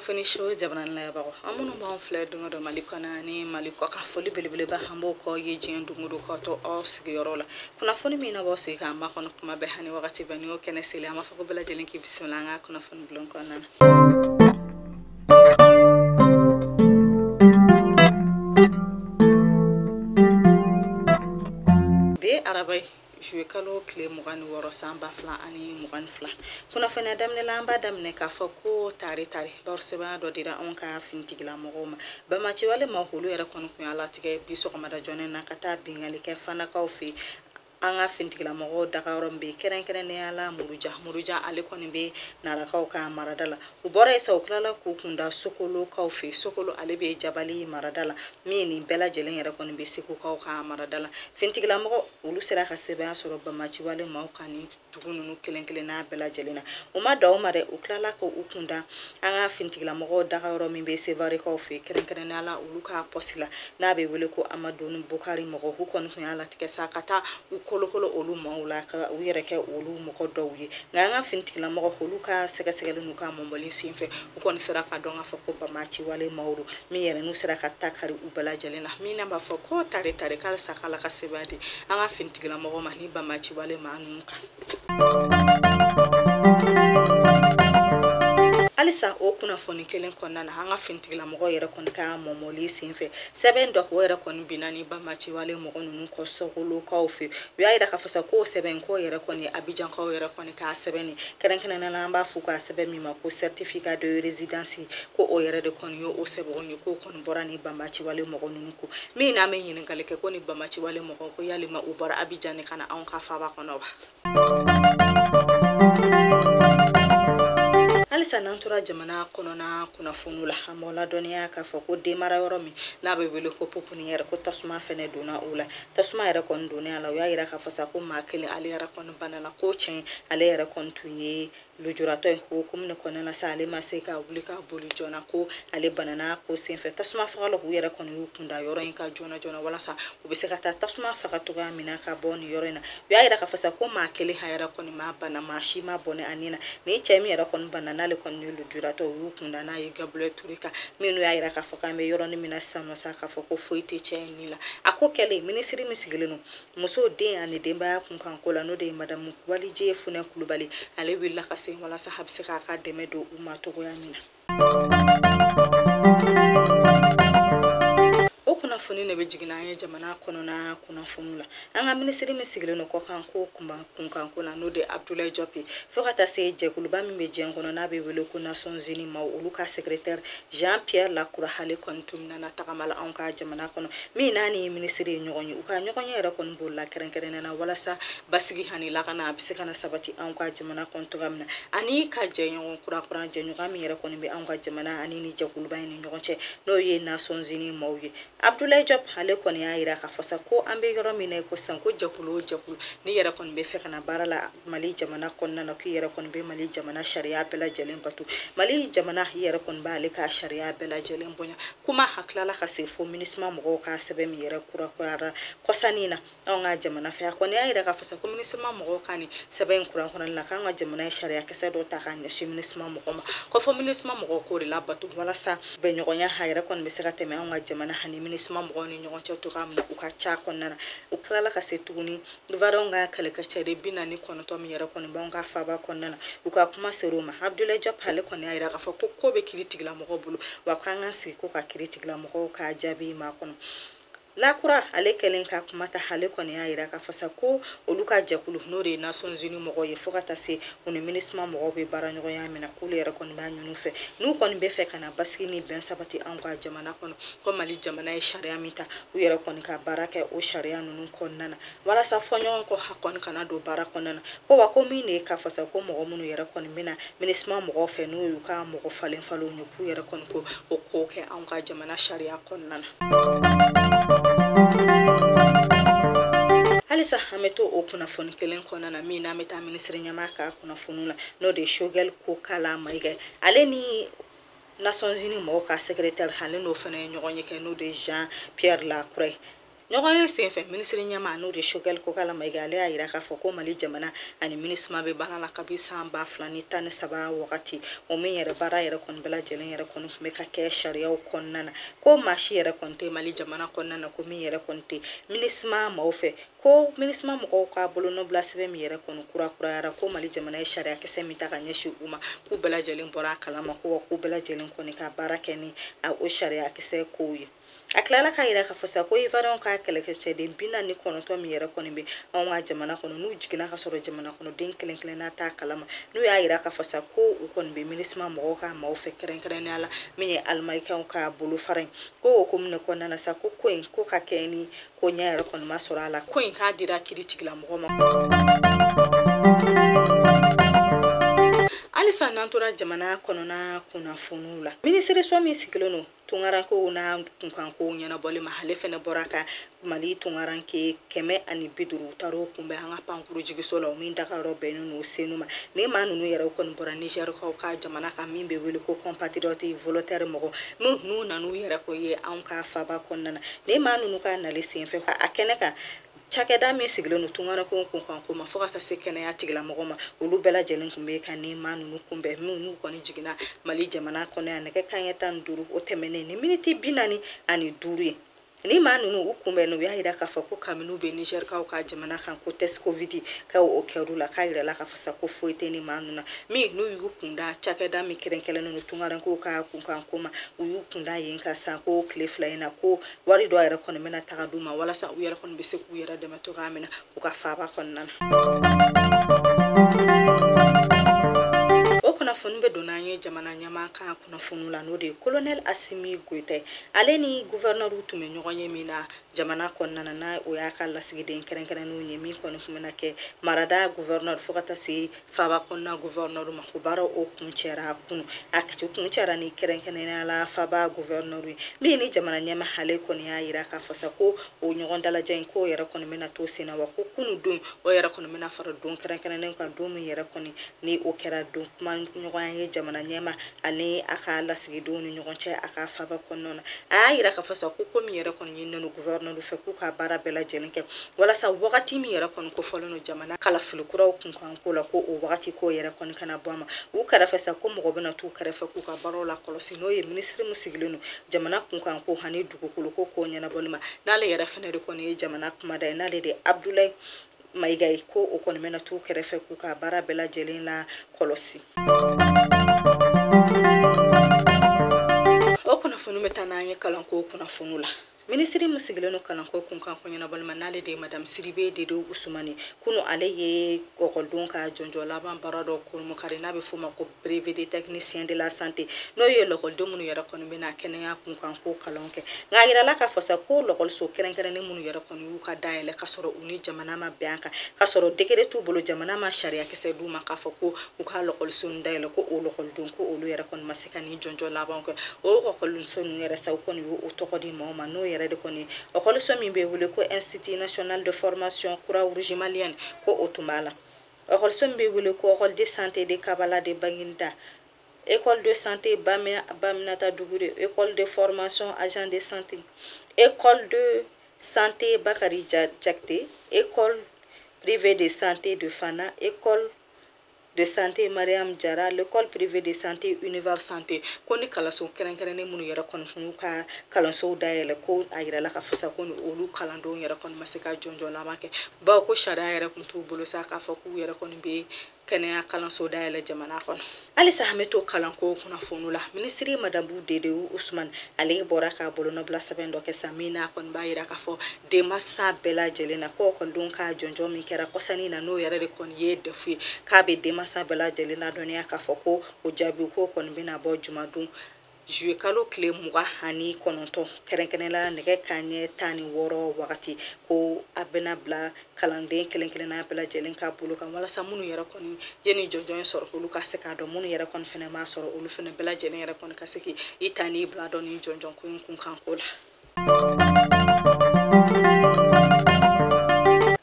Kunnafoni so jamana lajɛbagaw, an minnu b'an filɛ don o don Mali kɔnɔ ani Mali kɔkan, foli belebeleba an b'o kɔ ye diɲɛ don o don k'aw to aw sigiyɔrɔ la. Kunnafoni min na b'aw sigi k'an makɔnɔ kuma bɛɛ ani wagati bɛɛ, ni y'o kɛnɛ seli, an b'a fɔ ko bɛɛ lajɛlen k'i bisimila an ka kunnafoni bulon kɔnɔna na. Bi araba ye juillet kalo tile 26 san 2022. Kunnafoniya daminɛ la, an b'a daminɛ k'a fɔ ko tare tare baro sɛbɛn dɔ dira anw ka finitigilamɔgɔw ma. Bamaciwale ma olu yɛrɛ kɔni kun y'a latigɛ bi sɔgɔmada jɔnɛ na ka taa binkanni kɛ Fanakaw fɛ an ka finitigilamɔgɔw dagayɔrɔ min bɛ yen, kɛrɛnkɛrɛnnenya la Muruja. Muruja ale kɔni bɛ Narakaw ka marada la. U bɔra yen sa, u tilala k'u kunda Sokolokaw fɛ. Sokolo ale bɛ Jabali marada la, min nin bɛɛ lajɛlen yɛrɛ kɔni bɛ Segukaw ka marada la. Finitigilamɔgɔ olu sera ka sɛbɛn sɔrɔ bamaciwale maaw kan ni dugu ninnu kelen kelenna bɛɛ lajɛlen na. U ma dan o ma dɛ, u tilala k'u kunda an ka finitigilamɔgɔw dagayɔrɔ min bɛ Sevarekaw fɛ, kɛrɛnkɛrɛnnenya la olu ka pɔsi la n'a bɛ wele ko Amadu Bukari mɔgɔ. U kɔni tun y'a latigɛ sa ka taa u kolokolo olu maaw la ka u yɛrɛ kɛ olu mɔgɔ dɔw ye. Nka an ka finitigilamɔgɔ olu ka sɛgɛsɛgɛli n'u ka mɔmɔli senfɛ, u kɔni sera ka dɔn k'a fɔ ko bamaciwale maaw don, min yɛrɛ n'u sera ka ta kari u bɛɛ lajɛlen na. Min n'a b'a fɔ ko tare tare k'alisa k'Ala ka sɛbɛn di an ka finitigilamɔgɔ ma ni bamaciwale maa ninnu kan. Halisa o kunnafoni kelen kɔnɔna na, an ka finitigilamɔgɔ yɛrɛ kɔni ka mɔmɔli senfɛ, sɛbɛn dɔ o yɛrɛ kɔni binna ni bamaciwale mɔgɔ ninnu kɔ Sokolokaw fɛ. U y'a yira k'a fɔ sa k'o sɛbɛn k'o yɛrɛ kɔni Abijankaw yɛrɛ kɔni k'a sɛbɛn, kɛrɛnkɛrɛnnenya la an b'a f'u k'a sɛbɛn min ma ko certificat de résidence, ko o yɛrɛ de kɔni ye o sɛbɛn ye, k'o kɔni bɔra ni bamaciwale mɔgɔ ninnu ko. Min n'an bɛ ɲininkali kɛ ko ni bamaciwale mɔgɔ ko yalima u bɔra Abijan de ka na anw ka faaba kɔnɔ wa? Halisa n'an tora jamana kɔnɔna kunnafoniw la, an b'aw ladɔnniya k'a fɔ ko denmara yɔrɔ min n'a bɛ wele ko pouponnière, ko tasuma fɛnɛ donna o la. Tasuma yɛrɛ kɔni donnen a la, u y'a yira k'a fɔ sa ko maa kelen ale yɛrɛ kɔni banana, ko tiɲɛ ale yɛrɛ kɔni tun ye lujuratɔ ye. O hukumu de kɔnɔna la sa, ale ma se ka wuli ka boli joona, ko ale banana ko senfɛ. Tasuma fagalaw u yɛrɛ kɔni y'u kunda yɔrɔ in ka joona joona walasa u bɛ se ka taa tasuma faga cogoya min na ka bɔ nin yɔrɔ in na. U y'a yira k'a fɔ sa ko maa kelen a yɛrɛ kɔni ma bana, maa si ma bɔnɛ a ni na. Ni cɛ min yɛrɛ kɔni banna n'ale kɔni ye lujuratɔ, u y'u kunda n'a ye Gabriel Touré kan, minnu y'a yira k'a fɔ k'an bɛ yɔrɔnin min na sisan nɔ sa, k'a fɔ ko foyi tɛ cɛ in ni la. A ko kɛlen, minisiri min sigilen don muso den ani denbaya kunkanko la, n'o de ye madamu Walije Funɛ Kulubali, ale wulila ka se walasa a bɛ se k'a ka dɛmɛ don u ma cogoya min na. O kunnafoni de bɛ jigin an ye jamana kɔnɔna kunnafoniw la. An ka minisiri min sigilen don kɔkan ko kunkanko la, n'o de ye Abdoulaye Diop ye, fo ka taa se jɛkuluba min bɛ diɲɛ kɔnɔ n'a bɛ wele ko Nations Unies maaw, olu ka secrétaire Jean Pierre Lacroix ale kɔni tun nana tagama la anw ka jamana kɔnɔ, min n'a ni minisiri ye ɲɔgɔn ye. U ka ɲɔgɔn ye yɛrɛ kɔni bolila kɛrɛnkɛrɛnnenya la walasa basigi ani lakana a bɛ se ka na sabati anw ka jamana kɔnɔ cogoya min na, ani ka jɛɲɔgɔn kura jɛɲɔgɔn min yɛrɛ kɔni bɛ anw ka jamana ani ni jɛkuluba in ni ɲɔgɔn cɛ, n'o ye Nations Unies maaw ye. Abdoulaye Diop ale kɔni y'a yira k'a fɔ sa ko an bɛ yɔrɔ min na ko sisan, ko jɛkulu o jɛkulu n'i yɛrɛ kɔni bɛ fɛ ka na baara la Mali jamana kɔnɔna na, k'i yɛrɛ kɔni bɛ Mali jamana sariya bɛɛ lajɛlen bato, Mali jamana i yɛrɛ kɔni b'ale ka sariya bɛɛ lajɛlen bonya. Kuma a tilala ka se fo MINUSMA mɔgɔw ka sɛbɛn min yɛrɛ kurakurayara kɔsannin na anw ka jamana fɛ. A kɔni y'a yira k'a fɔ sa ko MINUSMA mɔgɔw ka nin sɛbɛn in kuran kɔnɔna la, k'an ka jamana ye sariya kisɛ dɔ ta k'a ɲɛsin MINUSMA mɔgɔw ma, ko fɔ MINUSMA mɔgɔw k'o de labato walasa bɛnɲɔgɔnya a yɛrɛ kɔni bɛ se ka tɛmɛ anw ka jamana ani MINUSMA mɔgɔw ni ɲɔgɔn cɛ cogoya min na u ka ca kɔnɔna na. U tilala ka se tuguni Ivoiriyɛnw ka kɛlɛkɛcɛden 49 min yɛrɛ kɔni b'anw ka faaba kɔnɔna na, u ka kuma ser'o ma. Abdoulaye Diop ale kɔni y'a yira k'a fɔ ko ko bɛ kiiri tigilamɔgɔw bolo, wa k'an ka sigi ko ka kiiri tigilamɔgɔw ka jaabi makɔnɔ. Lacroix ale kɛlen ka kuma ta, ale kɔni y'a yira k'a fɔ sa ko olu ka jɛkulu n'o de ye Nations Unies mɔgɔw ye, fo ka taa se u ni MINUSMA mɔgɔw bɛ baara ɲɔgɔnya min na, k'olu yɛrɛ kɔni b'a ɲini u fɛ n'u kɔni bɛ fɛ ka na basigi ni bɛn sabati anw ka jamana kɔnɔ, ko Mali jamana ye sariya min ta, u yɛrɛ kɔni ka baara kɛ o sariya ninnu kɔnɔna na walasa fɔɲɔgɔn kɔ a kɔni kana don baara kɔnɔna na. Ko wa ko min de ye k'a fɔ sa ko mɔgɔ minnu yɛrɛ kɔni bɛ na MINUSMA mɔgɔw fɛ n'o y'u ka mɔgɔ falen falenw ye, k'u yɛrɛ kɔni ko o ko kɛ anw ka jamana sariya kɔnɔna na. Halisa an bɛ to o kunnafoni kelen kɔnɔna na, min n'an bɛ taa minisiri ɲɛmaa ka kunnafoniw la, n'o de ye Choguel Kokalla Maïga, ale ni Nations Unies mɔgɔw ka secrétaire ale n'o fana ye ɲɔgɔn ye kɛ, n'o de ye Jean Pierre Lacroix. Ɲɔgɔn ye senfɛ, minisiri ɲɛmaa n'o de Choguel Kokalla Maïga, ale y'a yira k'a fɔ ko Mali jamana ani MINUSMA bɛ baara la kabi san 2013 wagati, o min yɛrɛ baara yɛrɛ kɔni bɛɛ lajɛlen yɛrɛ kɔni tun bɛ ka kɛ sariyaw kɔnɔna na, ko maa si yɛrɛ kɔni tɛ Mali jamana kɔnɔna na ko min yɛrɛ kɔni tɛ MINUSMA maaw fɛ, ko MINUSMA mɔgɔw ka bolonɔbila sɛbɛn min yɛrɛ kɔni kurakurayara, ko Mali jamana ye sariya kisɛ min ta ka ɲɛsin u ma, k'u bɛɛ lajɛlen bɔra a kalama, ko wa k'u bɛɛ lajɛlen kɔni ka baara kɛ ni o sariya kisɛ kow ye. A tilala k'a yira k'a fɔ sa ko Ivoiriyɛnw ka kɛlɛkɛcɛden 49 min yɛrɛ kɔni bɛ anw ka jamana kɔnɔ, n'u jiginna ka sɔrɔ jamana kɔnɔden kelen kelenna t'a kalama, n'u y'a yira k'a fɔ sa ko u kɔni bɛ MINUSMA mɔgɔw ka maaw fɛ, kɛrɛnkɛrɛnnenya la min ye Alimayikaw ka bolofara ye, ko o ko min kɔnɔna na sa ko ko in ko ka kɛ ni ko ɲɛ yɛrɛ kɔni ma sɔrɔ a la, ko in k'a dira kiiri tigilamɔgɔ ma. Halisa n'an tora jamana kɔnɔna kunnafoniw la, minisiriso min sigilen don tungarankew n'a kunkankow ɲɛnabɔli ma, ale fɛnɛ bɔra ka Mali tungaranke 150 taar'o kunbɛn an ka pankuru jigiso la, o min dagayɔrɔ bɛnnen don Senu ma. Ni maa ninnu yɛrɛ kɔni bɔra Nizɛrikaw ka jamana kan min bɛ wele ko compatriote volontaire mɔgɔ minnu nan'u yɛrɛ ko ye anw ka faba kɔnɔna na. Ni maa ninnu ka nali senfɛ a kɛnɛ kan, cakɛda min sigilen don tungarankew kunkanko ma fo ka taa se kɛnɛya tigilamɔgɔ ma, olu bɛɛ lajɛlen tun bɛ ka ni maa ninnu kunbɛn, minnu kɔni jiginna Mali jamana kɔnɔ yan nɛgɛ kanɲɛ 15 o tɛmɛnen ni miniti 45 ye. Ni maa ninnu u kunbɛn, u y'a yira k'a fɔ ko kabini bɛ Nizɛrikaw ka jamana kan ko test Covid ka o kɛr'u la, k'a yira la k'a fɔ sa ko foyi tɛ ni maa ninnu na, min n'u y'u kunda cakɛda min kɛrɛnkɛrɛnnen don tungarankew ka kunkanko ma, u y'u kunda yen ka san ko tile 2 in na ko wari dɔ yɛrɛ kɔni bɛna taga d'u ma walasa u yɛrɛ kɔni bɛ se k'u yɛrɛ dɛmɛ cogoya min na u ka faaba kɔnɔna na. O kunnafoni bɛ don n'an ye jamana ɲɛmaa ka kunnafoniw la, n'o de ye Colonel Assimi Goïta, ale ni gouverneur tun bɛ ɲɔgɔn ye min na jamana kɔnɔna na, o y'a ka lasigiden kɛrɛnkɛrɛnnenw ye min kɔni tun bɛna kɛ marada gouverneur fo ka taa se faaba kɔnɔna gouverneur ma. O baara o kuncɛra kunun, a kuncɛra ni kɛrɛnkɛrɛnnenya la faaba gouverneur ye min ni jamana ɲɛmaa ale kɔni y'a yira k'a fɔ sa ko o ɲɔgɔn dalajɛ in k'o yɛrɛ kɔni bɛna to sen na, wa ko kunun don o yɛrɛ kɔni bɛna fara don kɛrɛnkɛrɛnnen kan, don min yɛrɛ kɔni ni o kɛra don kuma ɲɔgɔnya ye jamana ɲɛmaa ale a ka lasigidenw ni ɲɔgɔn cɛ a ka faaba kɔnɔna na. A y'a yira k'a fɔ sa ko min yɛrɛ kɔni ɲininen don gouverneur fɛ k'u ka baara bɛɛ lajɛlen kɛ walasa wagati min yɛrɛ kɔni kofɔlen don jamana kalafili kuraw kunkanko la, ko o wagati ko yɛrɛ kɔni kana bɔ a ma. U kɛrɛfɛ sa ko mɔgɔ bɛna t'u kɛrɛfɛ k'u ka baaraw la kɔlɔsi, n'o ye minisiri min sigilen don jamana kunkanko ani dugukolo ko ko ɲɛnabɔli ma, n'ale yɛrɛ fɛnɛ de kɔni ye jamana kumada ye, n'ale de Abdoulaye Maïga ye, ko o kɔni bɛna t'u kɛrɛfɛ k'u ka baara bɛɛ lajɛlen la kɔlɔsi. O kunnafoni bɛ taa n'an ye kalanko kunnafoniw la. Minisiri min sigilen don kalanko kunkanko ɲɛnabɔli ma, n'ale de ye Madame Sidibe Dedew Usumani, kunu ale ye ekɔlidenw ka jɔnjɔn laban baara dɔ kurumukari n'a bɛ f'o ma ko brevet de technicien de la santé, n'o ye lakɔliden minnu yɛrɛ kɔni bɛna kɛnɛya kunkanko kalan kɛ. Nka a yirala k'a fɔ sa ko lakɔliso kɛrɛnkɛrɛnnen minnu yɛrɛ kɔni y'u ka dayɛlɛ k'a sɔrɔ u ni jamana ma bɛn a kan, k'a sɔrɔ décret t'u bolo, jamana ma sariya kisɛ d'u ma k'a fɔ ko u ka lakɔliso ninnu dayɛlɛ, ko o lakɔlidenw ko olu yɛrɛ kɔni ma se ka nin jɔnjɔn laban kɛ. O lakɔliso ninnu yɛrɛ sa u kɔni y'o tɔgɔ di maaw ma, n'o yɛrɛ de kɔni ekɔliso min bɛ wele ko Institut national de formation Croix-Rouge malienne, ko o tun b'a la, ekɔliso min bɛ wele ko école de santé de Kabala de Banginda, école de santé Baminata Dougouré, école de formation agent de santé, école de santé Bakary Diakité, école privée de santé de Fana, école de santé Mariam Diarra, l'école privée de santé Univers Santé. Ko ni kalanso kɛrɛnkɛrɛnnen minnu yɛrɛ kɔni kun y'u ka kalansow dayɛlɛ, ko a yirala k'a fɔ sa ko ni olu kalandenw yɛrɛ kɔni ma se ka jɔnjɔn laban kɛ, bawo ko sariya yɛrɛ kun t'u bolo sa k'a fɔ k'u yɛrɛ kɔni bɛ kɛnɛya kalanso dayɛlɛ jamana kɔnɔ. Halisa an bɛ to kalanko kunnafoniw la. Minisiri Madamu Dedew Usumani ale bɔra k'a bolonɔbila sɛbɛn dɔ kɛ sa min n'a kɔni b'a yira k'a fɔ denmansa bɛɛ lajɛlen na ko ekɔlidenw ka jɔnjɔn min kɛra kɔsannin na, n'o yɛrɛ de kɔni ye DEF ye, k'a bɛ denmansa bɛɛ lajɛlen ladɔnniya k'a fɔ ko o jaabi ko kɔni bɛna bɔ jumadon juillet kalo tile 29 kɛrɛnkɛrɛnnenya la nɛgɛ kanɲɛ 16 wagati, ko a bɛna bila kalanden kelen kelenna bɛɛ lajɛlen ka bolo kan walasa minnu yɛrɛ kɔni ye nin jɔnjɔn in sɔrɔ olu ka se k'a dɔn, minnu yɛrɛ kɔni fɛnɛ m'a sɔrɔ olu fɛnɛ bɛɛ lajɛlen yɛrɛ kɔni ka se k'i ta n'i bila dɔn nin jɔnjɔn ko in kunkanko la.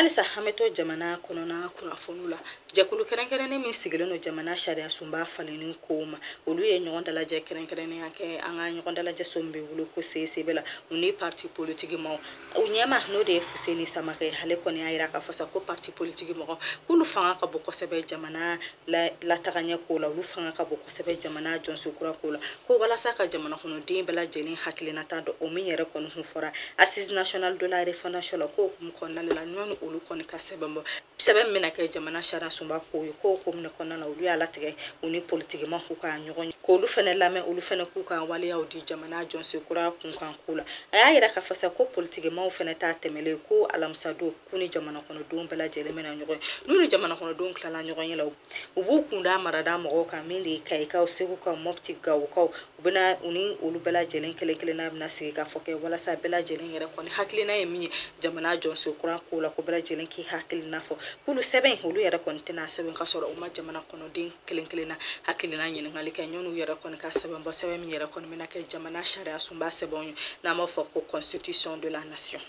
Halisa an bɛ to jamana kɔnɔna kunnafoniw la. Jɛkulu kɛrɛnkɛrɛnnen min sigilen don jamana sariya sunba falenni kow ma, olu ye ɲɔgɔn dalajɛ kɛrɛnkɛrɛnnenya kɛ an ka ɲɔgɔn dalajɛ so min bɛ wele ko CCB la, u ni parti politique maaw. U ɲɛma n'o de ye Fuseni Samakɛ, ale kɔni y'a jira k'a fɔ sa ko parti politique mɔgɔ k'olu fanga ka bon kosɛbɛ jamana latagaɲɛ ko la, olu fanga ka bon kosɛbɛ jamana jɔnso kura ko la, ko walasa ka jamana kɔnɔden bɛɛ lajɛlen hakilinata dɔn, o min yɛrɛ kɔni kun fɔra assise nationale de la refondation la, k'o hukumu kɔnɔna la ɲɔni olu kɔni ka sɛbɛn bɔ, sɛbɛn min bɛna kɛ jamana sariya sunba ko ye, k'o ko min kɔnɔna na olu y'a latigɛ u ni politiki maaw ka ɲɔgɔn k'olu fɛnɛ lamɛn, olu fɛnɛ k'u ka waleyaw di jamana jɔnso kura kunkan ko la. A y'a yira k'a fɔ sa ko politiki maaw fɛnɛ t'a tɛmɛlen, ko alamisadon k'u ni jamana kɔnɔdenw bɛɛ lajɛlen bɛna ɲɔgɔn ye. N'u ni jamana kɔnɔdenw tilala ɲɔgɔn ye la, u b'u kun da marada mɔgɔw kan min de ye Kayikaw, Segukaw, Mopti, Gawokaw, u bɛna u ni olu bɛɛ lajɛlen kelen kelenna bɛna sigi k'a fɔ kɛ walasa bɛɛ lajɛlen yɛrɛ kɔni hakilina ye min ye jamana jɔnso kura ko la, ko bɛɛ lajɛlen k'i hakilina fɔ. K'olu sɛbɛn olu yɛrɛ kɔni tɛna sɛbɛn ka sɔrɔ u ma jamana kɔnɔden kelen kelenna hakilina ɲininkali kɛ, ɲɔni yɛrɛ kɔni ka sɛbɛn bɔ, sɛbɛn min yɛrɛ kɔni bɛna kɛ jamana sariya sunba sɛbɛnw ye, n'an b'a fɔ ko constitution de la nation.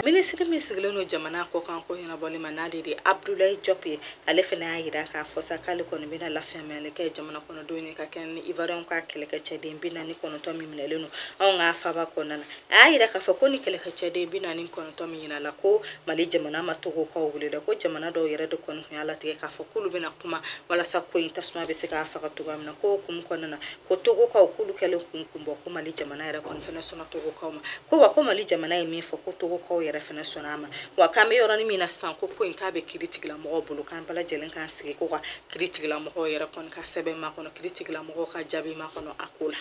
Minisiri min sigilen don jamana kɔkan ko ɲɛnabɔli ma, n'ale de Abdoulaye Diop ye, ale fana y'a jira k'a fɔ sa k'ale kɔni bɛna lafaamuyali kɛ jamana kɔnɔdenw ye ka kɛ ni Ivoiriyɛnw ka kɛlɛkɛcɛden 49 min minɛlen don anw ka faba kɔnɔna na. A y'a jira k'a fɔ ko ni kɛlɛkɛcɛden 49 min yira la, ko Mali jamana ma Togokaw wele dɛ, ko jamana dɔw yɛrɛ de kɔni tun y'a latigɛ k'a fɔ k'olu bɛna kuma walasa ko in tasuma bɛ se k'a faga cogoya min na. Ko hukumu kɔnɔna na, ko Togokaw k'olu kɛlen kun bɔ, ko Mali jamana yɛrɛ kɔni fana sɔnna Togokaw ma, ko wa ko Mali jamana ye min fɔ ko Togokaw yɛrɛ fana sɔnna a ma. Wa k'an bɛ yɔrɔnin min na sisan, ko in k'a bɛ kiiri tigilamɔgɔw bolo, k'an bɛɛ lajɛlen k'an sigi ko ka kiiri tigilamɔgɔw yɛrɛ kɔni ka sɛbɛn makɔnɔ, kiiri tigilamɔgɔw ka jaabi makɔnɔ a ko la.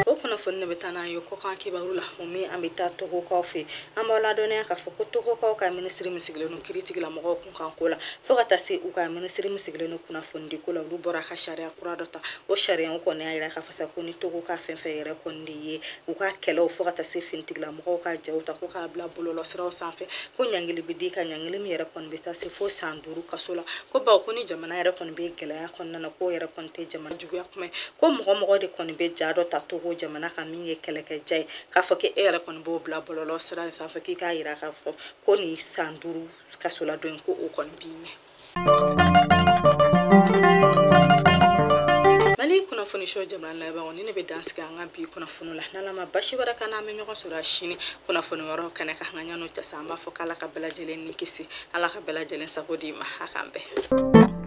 O kunnafoni de bɛ taa n'an ye kɔkan kibaru la, o min an bɛ taa Togokaw fɛ. An b'aw ladɔnniya k'a fɔ ko Togokaw ka minisiri min sigilen don kiiri tigilamɔgɔw kunkan ko la, fo ka taa se u ka minisiri min sigilen don kunnafonidi ko la, olu bɔra ka sariya kura dɔ ta. O sariya kɔni y'a jira k'a fɔ sa ko ni Togo ka fɛn fɛn yɛrɛ kɔni de ye u ka kɛlɛw, fo ka taa se finitigilamɔgɔw ka jaw ta ko k'a bila bɔlɔlɔsiraw sanfɛ, ko ɲangili bɛ di ka ɲangili min yɛrɛ kɔni bɛ taa se fo san 5 kaso la. Ko bawo ko ni jamana yɛrɛ kɔni bɛ gɛlɛya kɔnɔna na, k'o yɛrɛ kɔni tɛ jamana juguya kuma ye, ko mɔgɔ de kɔni bɛ ja dɔ ta Togo jamana kan min ye kɛlɛkɛja ye, k'a fɔ k'e yɛrɛ kɔni b'o bila bɔlɔlɔ sira in sanfɛ k'i k'a jira k'a fɔ ko nin san 5 kasoladon ko o kɔni b'i ɲɛ. Mali kunnafoni so jamana lamɛnbagaw, ni ne bɛ dan sigi an ka bi kunnafoni la. N'Ala ma basi wɛrɛ k'an na, an bɛ ɲɔgɔn sɔrɔ a sini kunnafoni wɛrɛw kɛnɛ kan. Nka yan'o cɛ sa, an b'a fɔ k'Ala ka bɛɛ lajɛlen ni kisi, Ala ka bɛɛ lajɛlen sago d'i ma, a k'an bɛn.